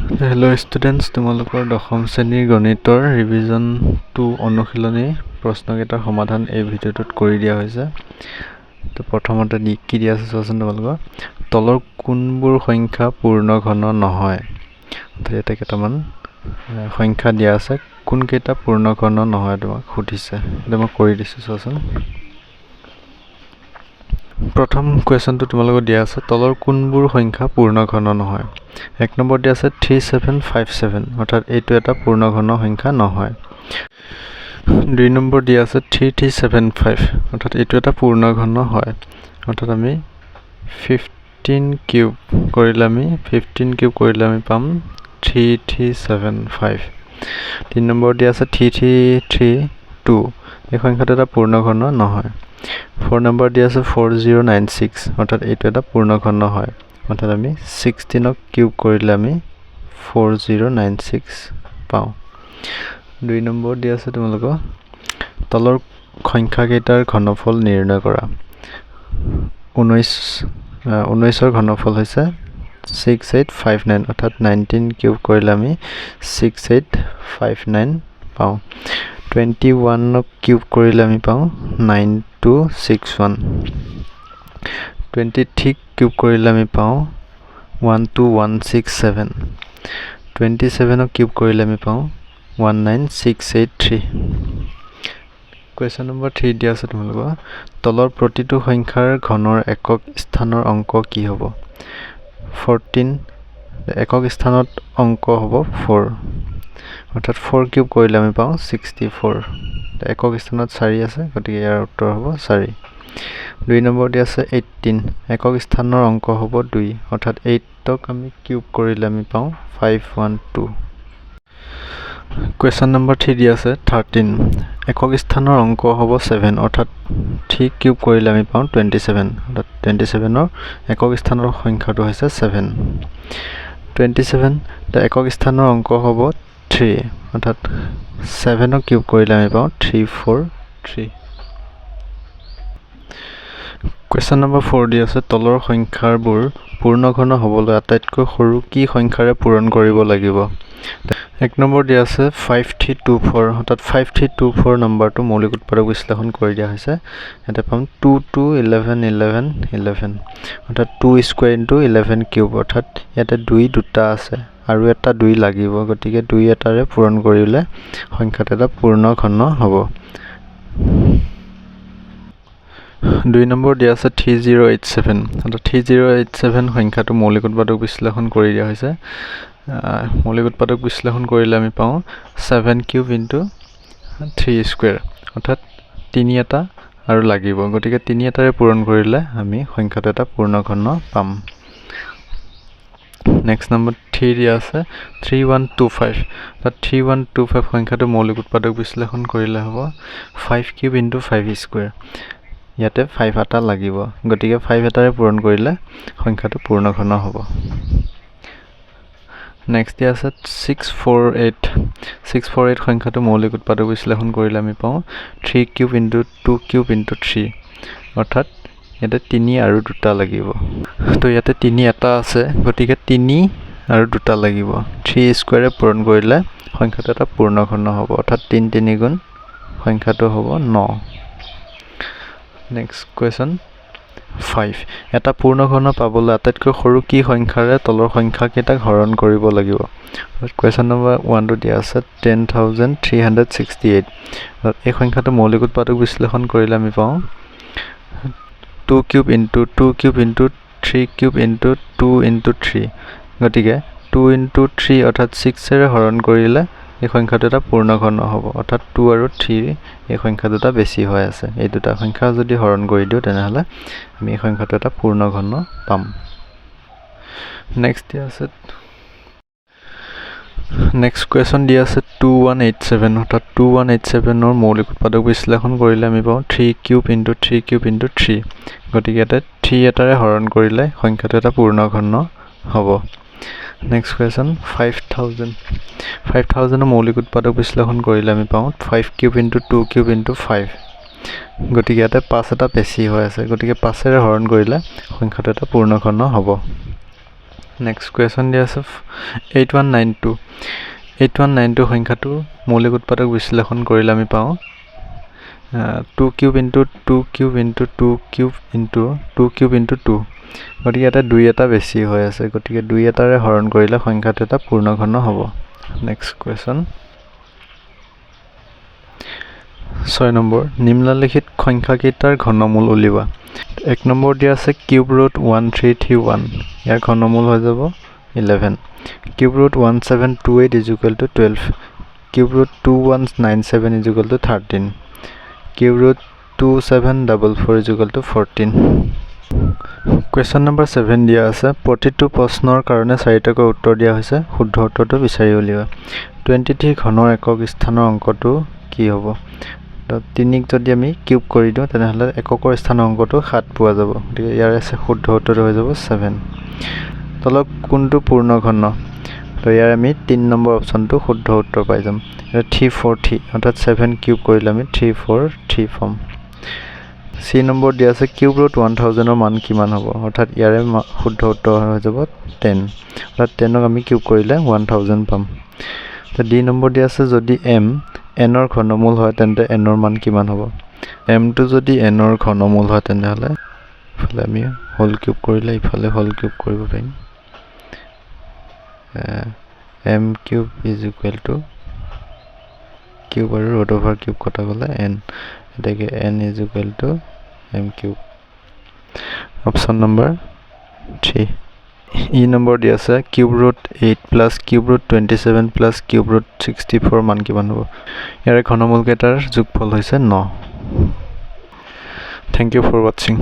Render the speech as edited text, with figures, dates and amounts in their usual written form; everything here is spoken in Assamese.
হেল্ল' ষ্টুডেণ্টছ, তোমালোকৰ দশম শ্ৰেণীৰ গণিতৰ ৰিভিজন 2 অনুশীলনী প্ৰশ্নকেইটাৰ সমাধান এই ভিডিঅ'টোত কৰি দিয়া হৈছে। তো প্ৰথমতে কি দিয়া আছে চোৱাচোন। তোমালোকৰ তলৰ কোনবোৰ সংখ্যা পূৰ্ণ ঘন নহয়? ইয়াতে কেইটামান সংখ্যা দিয়া আছে, কোনকেইটা পূৰ্ণ ঘন নহয় তোমাক সুধিছে। সেইটো মই কৰি দিছোঁ, চোৱাচোন। প্ৰথম কুৱেশ্যনটো তোমালোকক দিয়া আছে, তলৰ কোনবোৰ সংখ্যা পূৰ্ণ ঘন নহয়? এক নম্বৰ দিয়া আছে 3757, অৰ্থাৎ এইটো এটা পূৰ্ণ ঘন সংখ্যা নহয়। দুই নম্বৰ দিয়া আছে 3375, অৰ্থাৎ এইটো এটা পূৰ্ণ ঘন হয়। অৰ্থাৎ আমি 15 কিউব কৰিলে আমি পাম 3375। তিনি নম্বৰ দিয়া আছে 3332, এই সংখ্যাটো এটা পূৰ্ণ ঘন নহয়। ফ'ৰ নম্বৰ দিয়া আছে 4096, অৰ্থাৎ এইটো এটা পূৰ্ণ ঘন হয়। অৰ্থাৎ আমি 16ক কিউব কৰিলে আমি 4096 পাওঁ। দুই নম্বৰ দিয়া আছে, তোমালোকৰ তলৰ সংখ্যাকেইটাৰ ঘনফল নিৰ্ণয় কৰা। 19, 19ৰ ঘনফল হৈছে 6859, অৰ্থাৎ 19 কিউব কৰিলে আমি 6859 পাওঁ। 21ক কিউব কৰিলে আমি পাওঁ 9261। 23ক কিউব কৰিলে আমি পাওঁ 12167। 27ক কিউব কৰিলে আমি পাওঁ 19683। কুৱেশ্যন নম্বৰ 3 দিয়া আছে, তোমালোকৰ তলৰ প্ৰতিটো সংখ্যাৰ ঘনৰ একক স্থানৰ অংক কি হ'ব? 14 একক স্থানত অংক হ'ব 4, অৰ্থাৎ 4 কিউব কৰিলে আমি পাওঁ 64। একক স্থানত চাৰি আছে, গতিকে ইয়াৰ উত্তৰ হ'ব চাৰি। দুই নম্বৰ দিয়া আছে 18, একক স্থানৰ অংক হ'ব দুই, অৰ্থাৎ 8ক আমি কিউব কৰিলে আমি পাওঁ 512। কুৱেশ্যন নম্বৰ 3 দিয়া আছে 13, একক স্থানৰ অংক হ'ব 7, অৰ্থাৎ 3 কিউব কৰিলে আমি পাওঁ 27, অৰ্থাৎ 27ৰ একক স্থানৰ সংখ্যাটো হৈছে 7। 27 একক স্থানৰ অংক হ'ব 3, অৰ্থাৎ 7ক কিউব কৰিলে আমি পাওঁ 343। কুৱেশ্যন নম্বৰ 4 দি আছে, তলৰ সংখ্যাবোৰ পূৰ্ণঘন হ'বলৈ আটাইতকৈ সৰু কি সংখ্যাৰে পূৰণ কৰিব লাগিব? এক নম্বৰ দিয়া আছে 5324, অৰ্থাৎ 5324 নম্বৰটো মৌলিক উৎপাদক বিশ্লেষণ কৰি দিয়া হৈছে। ইয়াতে পাম 2 2 11 11 11, অৰ্থাৎ 2 স্কুৱেৰ ইনটু 11 কিউব। অৰ্থাৎ ইয়াতে দুই দুটা আছে আৰু এটা দুই লাগিব, গতিকে দুই এটাৰে পূৰণ কৰিলে সংখ্যাটো এটা পূৰ্ণ ঘন হ'ব। দুই নম্বৰ দিয়া আছে 3087, অৰ্থাৎ 3087 সংখ্যাটো মৌলিক উৎপাদক বিশ্লেষণ কৰি দিয়া হৈছে। মৌলিক উৎপাদক বিশ্লেষণ কৰিলে আমি পাওঁ 7 কিউব ইনটু 3 স্কুৱেৰ, অৰ্থাৎ তিনি এটা আৰু লাগিব, গতিকে তিনি এটাৰে পূৰণ কৰিলে আমি সংখ্যাটো এটা পূৰ্ণ ঘন পাম। নেক্সট নম্বৰ 3 দিয়া আছে 3125, অৰ্থাৎ 3125 সংখ্যাটো মৌলিক উৎপাদক বিশ্লেষণ কৰিলে হ'ব 5 কিউব ইনটু 5 স্কুৱেৰ। ইয়াতে 5 এটা লাগিব, গতিকে 5 এটাৰে পূৰণ কৰিলে সংখ্যাটো পূৰ্ণ ঘন হ'ব। নেক্সট দিয়া আছে 648, 648 সংখ্যাটো মৌলিক উৎপাদক বিশ্লেষণ কৰিলে আমি পাওঁ 3 কিউব ইনটু 2 কিউব ইনটু 3, অৰ্থাৎ ইয়াতে তিনি আৰু দুটা লাগিব। তো ইয়াতে তিনি এটা আছে, গতিকে তিনি আৰু দুটা লাগিব। 3 স্কুৱেৰে পূৰণ কৰিলে সংখ্যাটো এটা পূৰ্ণ ঘন হ'ব, অৰ্থাৎ তিনি তিনি গুণ সংখ্যাটো হ'ব ন। নেক্সট কুৱেশ্যন 5, এটা পূৰ্ণ ঘন পাবলৈ আটাইতকৈ সৰু কি সংখ্যাৰে তলৰ সংখ্যাকেইটাক হৰণ কৰিব লাগিব? কুৱেশ্যন নম্বৰ 1টো দিয়া আছে 10,368। এই সংখ্যাটো মৌলিক উৎপাদক বিশ্লেষণ কৰিলে আমি পাওঁ 2 cube into 2 cube into 3 cube into 2 into 3। গতিকে 2 ইনটু 3 অৰ্থাৎ 6এৰে হৰণ কৰিলে এই সংখ্যাটো এটা পূৰ্ণ ঘন হ'ব। অৰ্থাৎ 2 আৰু 3 এই সংখ্যা দুটা বেছি হৈ আছে, এই দুটা সংখ্যা যদি হৰণ কৰি দিওঁ, তেনেহ'লে আমি এই সংখ্যাটো এটা পূৰ্ণ ঘন পাম। নেক্সট কুৱেশ্যন দিয়া আছে 2187, অৰ্থাৎ 2187ৰ মৌলিক উৎপাদক বিশ্লেষণ কৰিলে আমি পাওঁ 3 কিউব ইনটু 3 কিউব ইনটু 3। গতিকে ইয়াতে 3 এটাৰে হৰণ কৰিলে সংখ্যাটো এটা পূৰ্ণ ঘন হ'ব। নেক্সট কুৱেশ্যন 5000, 5000ৰ মৌলিক উৎপাদক বিশ্লেষণ কৰিলে আমি পাওঁ 5 কিউব ইনটু 2 কিউব ইনটু 5। গতিকে ইয়াতে পাঁচ এটা বেছি হৈ আছে, গতিকে পাঁচেৰে হৰণ কৰিলে সংখ্যাটো এটা পূৰ্ণ ঘন হ'ব। নেক্সট কুৱেশ্যন দিয়া আছে 8192। 8192 সংখ্যাটো মৌলিক উৎপাদক বিশ্লেষণ কৰিলে আমি পাওঁ two cube into two cube into two cube into two cube into two। গতিকে ইয়াতে দুই এটা বেছি হৈ আছে, গতিকে দুই এটাৰে হৰণ কৰিলে সংখ্যাটো এটা পূৰ্ণঘন হ'ব। নেক্সট কুৱেশ্যন 6 নম্বৰ, নিম্নলিখিত সংখ্যাকেইটাৰ ঘনমূল উলিওৱা। 1 নম্বৰ দিয়া আছে কিউব ৰুট 1331, ইয়াৰ ঘনমূল হৈ যাব 11। Cube root 1728 is equal to 12। Cube root 2197 is equal to 13। Cube root 2744 is equal to 14। Question number 7 দিয়া আছে, প্ৰতিটো প্ৰশ্নৰ কাৰণে চাৰিটাকৈ উত্তৰ দিয়া হৈছে, শুদ্ধ উত্তৰটো বিচাৰি উলিওৱা। 23 ঘনৰ একক স্থানৰ অংকটো কি হ'ব? তিনিক যদি আমি কিউব কৰি দিওঁ তেনেহ'লে এককৰ স্থানৰ অংকটো 7 পোৱা যাব, গতিকে ইয়াৰে শুদ্ধ উত্তৰটো হৈ যাব 7। তলত কোনটো পূৰ্ণ ঘন? তো ইয়াৰ আমি 3 নম্বৰ অপশ্যনটো শুদ্ধ উত্তৰ পাই যাম। 3 4 3, অৰ্থাৎ 7 কিউব কৰিলে আমি 3 4 3 পাম। চি নম্বৰ দিয়া আছে কিউব ৰুট 1000ৰ মান কিমান হ'ব? অৰ্থাৎ ইয়াৰে শুদ্ধ উত্তৰ হৈ যাব 10, অৰ্থাৎ 10ক আমি কিউব কৰিলে 1000 পাম। ডি নম্বৰ দিয়া আছে যদি এম এনৰ ঘনমূল হয় তেন্তে এনৰ মান কিমান হ'ব? এমটো যদি এনৰ ঘনমূল হয় তেনেহ'লে ইফালে আমি হোল কিউব কৰিলে ইফালে হোল কিউব কৰিব পাৰিম। M cube is equal to cube আৰু ৰুট অভাৰ কিউব কটা গ'লে এন, গতিকে n is equal to m cube, option number 3। E number দিয়া আছে cube root 8 plus cube root 27 plus cube root 64 মান কিমান হ'ব? ইয়াৰে ঘনমূলকেইটাৰ যোগফল হৈছে 9। Thank you for watching.